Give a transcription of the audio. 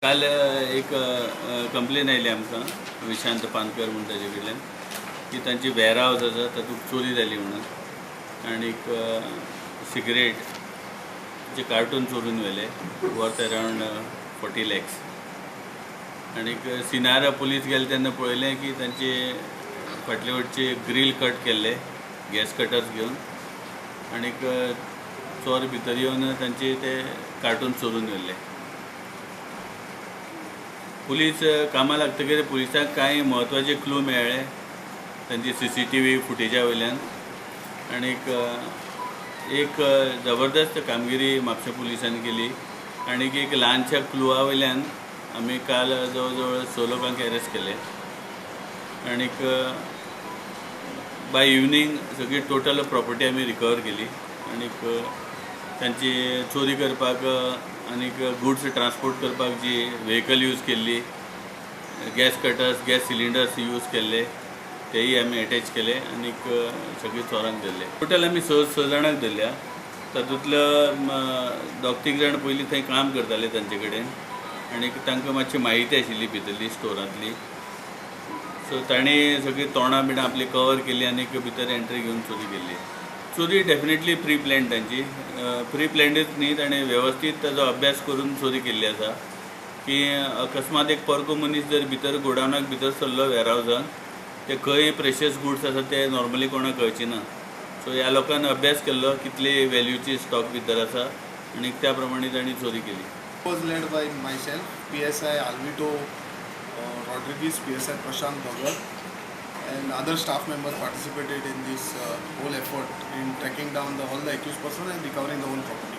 काल एक कंप्लेन आयली आमकां विशांत पानकर म्हूण ताजे कडल्यान की तांची वेअर हावज आसा तातूंत चोरी जाली म्हणून आनीक सिगरेट जे कार्टून चोरून व्हेले वर्थ अरावंड 40 लॅक्स. आनीक सिनार पुलीस गेले तेन्ना पळयलें की तांचे फाटले वटचे ग्रील कट केल्ले गॅस कटर्स घेवन आनीक चोर भितर येवन तांचे ते कार्टून चोरून व्हेल्ले. पुलीस कामां लागतकीर पुलिसांक कांय म्हत्वाचे क्लू मेळ्ळे तांची सीसीटीव्ही फुटेजा वयल्यान आनीक एक जबरदस्त कामगिरी म्हापशें पुलिसांनी केली आनीक एक ल्हानशा क्लुआ वयल्यान आमी काल जवळ जवळ स लोकांक एरेस्ट केले आनीक बाय इवनींग सगळी टोटल प्रॉपर्टी आमी रिकवर केली. आनीक तांची चोरी करपाक आनीक गुड्स ट्रान्सपोर्ट करपाक जी व्हेकल यूज केल्ली, gas cutters, gas cylinders use केल्ले, तेय आमी एटॅच केले आनीक सगळे चोरांक धरले. टोटल आमी स स जाणांक धरल्या. तातूंतले दोग तीग जाण पयलीं थंय काम करताले तांचे कडेन आनीक तांकां मातशी म्हायती आशिल्ली भितरली स्टोरांतली. सो तांणी सगळीं तोंडां बिणां आपली कवर केली आनीक भितर एंट्री घेवन चोरी केली. चोरी डेफिनेटली प्री प्लॅन तांची, प्री प्लॅन्डच न्ही, ताणें वेवस्थीत ताजो अभ्यास करून चोरी केल्ली आसा की अकस्मात एक परको मनीस जर भितर गोडावनाक भितर सरलो वेअरहावजान, ते खंय प्रेशियस गुड्स आसा ते नॉर्मली कोणाक कळची ना. सो ह्या लोकांनी अभ्यास केल्लो कितले व्हॅल्यूची स्टॉक भितर आसा आनी त्या प्रमाणे तांणी चोरी केली. Was led by myself, PSI Alvito Rodriguez, PSI Prashant Bhagat, and other staff members participated in this whole effort in tracking down all the accused person and recovering the whole property.